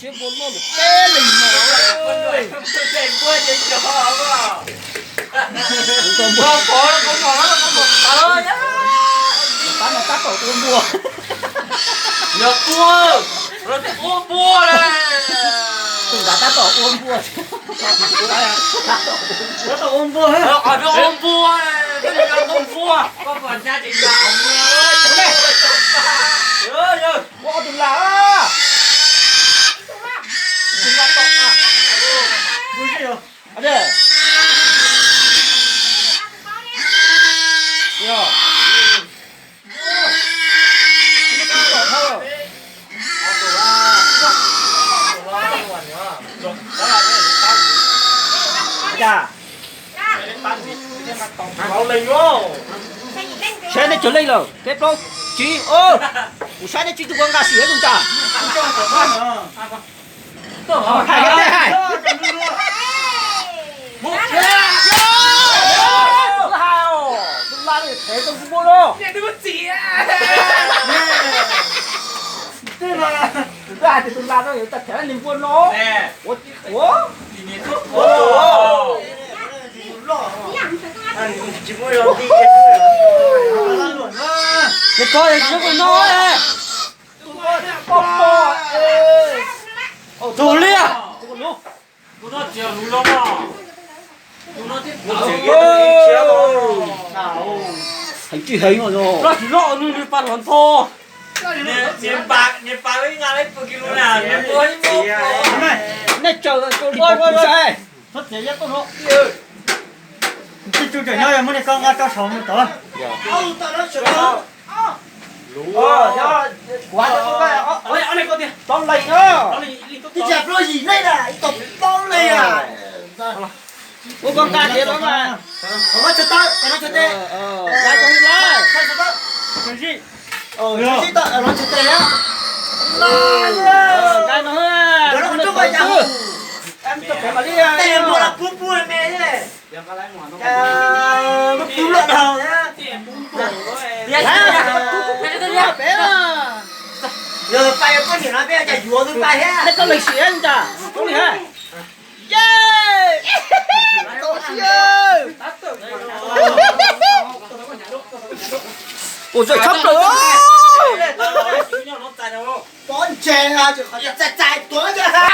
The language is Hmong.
Npua loj lawm peb leeg no. Tab no tab tom ua npua. Yog tua, ua npua le. Tus nrad tab tom ua npua. Ua npua, ua npua, ua npua. Ua ob tug lam. Saib nej cov leej lawm, peb plaub tsib, kuv saib nej tsib tug ko nqa sim ib tug cas. Hais, hais. Tus laj no thev tau npua los. Kuv twb hais tias tus laj no yuav tau thev li npua no. Ua, ua. Ces koj yuav tsis yog no. Tus liaj. Heev tsis heev no. Loj tsis loj nws nws pas hluav ntho. Nej tsaws rau kuv saib. Kuv tsis tau nqa rau saum no tod. Plaub leeg no. Ib tsam plaub yim leej na, ib tug plaub leej a. Ua koj nqa tias los mas. Qhov no tshuav tawb, qhov no tshuav tes. Nqa rau hauv lawm. Tshuav zib tawb, los tshuav tes na. Nqa no, nqa no, nqa no. Tes npua los pub pub me. Pub loj dhau. Yog pais poj niam no peb cas yuav tus pais thiab. Nej koj leeg sim cas, koj leeg hab. Ua txhaj plaws. Pob ntseg txais txais tuav.